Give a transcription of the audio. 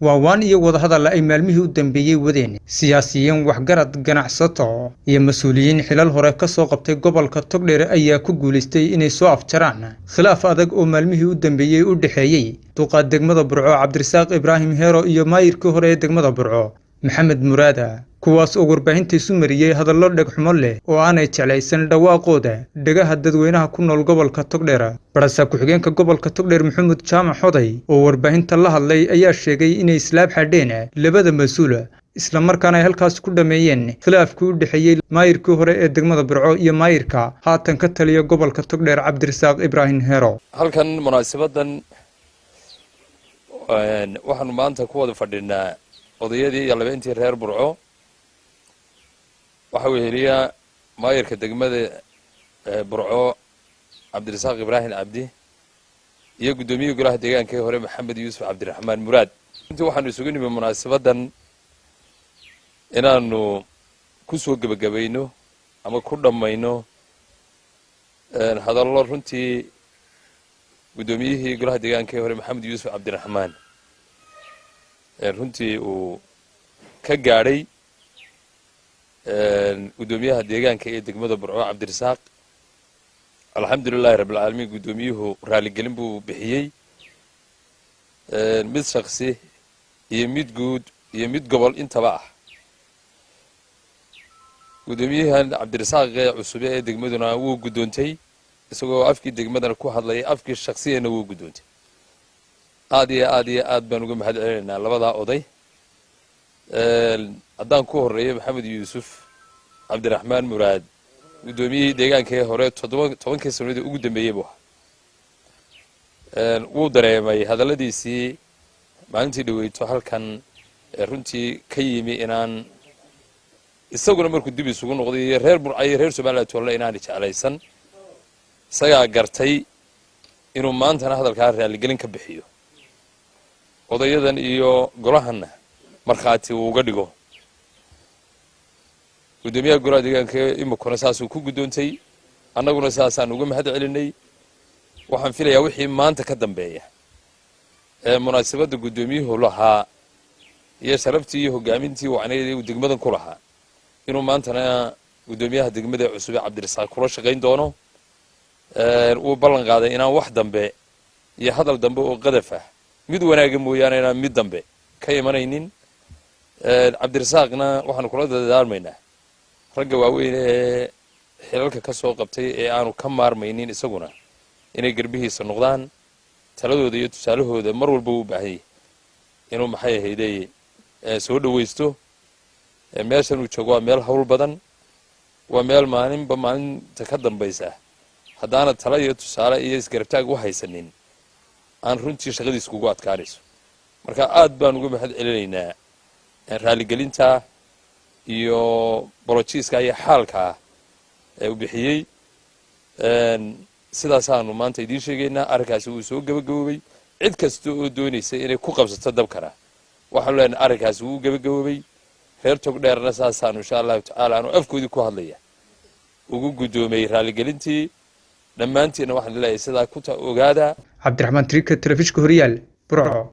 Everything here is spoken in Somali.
Waawaan iyo wadahadal ay maalmihii u dambeeyey wadeen siyaasiyiin, waxgarad, ganacsato iyo mas-uuliyiin xilal hore ka soo qabtay gobolka Togdheer ayaa ku guulaystay inay soo afjaraan khilaaf adag oo maalmihii u dambeeyey u dhexeeyey duqa degmada Burco, Cabdirasaaq Ibraahim Heero, iyo maayirkii hore ee degmada Burco, Maxamed Muraada, kuwaas oo warbaahinta isu mariyey hadallo dhegxumo leh oo aanay jeclaysan dhawaaqooda dhegaha dadweynaha ku nool gobolka Togdheer. Barasaab ku-xigeenka gobolka Togdheer, Maxamuud Jaamac Xoday, oo warbaahinta la hadlay ayaa sheegay inay islaab xadheen labada mas-uul, islamarkaana ay halkaas ku dhameeyeen khilaafkii u dhexeeyey maayirkii hore ee degmada Burco iyo maayirka haatan ka taliya gobolka Togdheer, Cabdirasaaq Ibraahim Heero. Halkan munaasabadan waxaanu maanta ku wada fadhinaa odayadii iyo labeentii reer Burco. Waxaa weheliyaa maayirka degmada Burco, Cabdirasaaq Ibraahim Cabdi, iyo guddoomiyihii golaha deegaanka ee hore, Maxamed Yuusuf Cabdiraxmaan Muraad. Runtii waxaanu isugu nimi munaasabadan inaanu ku soo gebagabayno ama ku dhammayno hadallo runtii guddoomiyihii golaha deegaanka ee hore, Maxamed Yuusuf Cabdiraxmaan, runtii uu ka gaadhay guddoomiyaha deegaanka ee degmada Burco, Cabdirasaaq. Alxamdulilahi rabbilcaalamiin, guddoomiyuhu raaligelin buu bixiyey, mid shaksi iyo mid guud iyo mid gobol intaba ah. Guddoomiyahan Cabdirasaaq ee cusube ee degmaduna wuu guddoontay, isagoo afkii degmadana ku hadlayay, afkii shaksiyana wuu guddoontay. Aad iyo aad iyo aad baan uga mahad celinaynaa labadaa oday. Haddaan ku horreeyo Maxamed Yuusuf Cabdiraxmaan Muraad, guddoomiyihii deegaanka ee hore, 10kii sanadii ugu dambeeyey buu ahaa. Wuu dareemay hadalladiisii maalintii dhaweyto halkan runtii ka yimi inaan isaguna markuu dib isugu noqday iyo reer Burca iyo reer Somaliland tolle inaanay jeclaysan. Isagaa gartay inuu maantana hadalkaa raaligelin ka bixiyo, odayadan iyo golahanna markhaati uu uga dhigo. Guddoomiyaha golaha deegaanka imikuna saasuu ku guddoontay, annaguna saasaan uga mahad celinay. Waxaan filayaa wixii maanta ka dambeeya ee munaasabadda guddoomiyuhu lahaa iyo sharaftii iyo hoggaamintii wacnayd ee uu degmadan ku lahaa inuu maantana guddoomiyaha degmada cusub ee Cabdirasaaq kula shaqayn doono. Wuu ballan qaaday inaan wax dambe iyo hadal dambe oo qadaf ah, mid wanaaga mooyaane, inaan mid dambe ka imanaynin. Cabdirasaaqna waxaanu kula dadaalmaynaa ragga waaweyn ee xilalka ka soo qabtay ee aanu ka maarmaynin isaguna inay garbihiisa noqdaan, taladooda iyo tusaalahooda mar walba u baahan yahay inuu, maxay ahayday, soo dhowaysto. Meeshan uu joogo waa meel hawl badan, waa meel maalinba maalinta ka dambaysa haddaana tala iyo tusaale iyo isgarabtaag u haysanin aan runtii shaqadiisa kugu adkaanayso. Marka aad baan uga mahad celinaynaa raaligelinta iyo bolojiiska iyo xaalkaa ee uu bixiyey. Sidaasaanu maanta idiin sheegaynaa. Arrinkaasi wuu soo gebagaboobay. Cid kasta oo doonaysa inay ku qabsato dabkana waxaanu leenahay arrinkaasi wuu gebagaboobay. Reer Togdheerna saasaanu, insha Allahu tacaala, aanu afkoodii ku hadlaya ugu guddoomay raaligelintii. Dhammaantiinna waxaan leeyahay sidaa ku ogaada. Cabdiraxmaan Trika, telefishka Horyaal, Burco.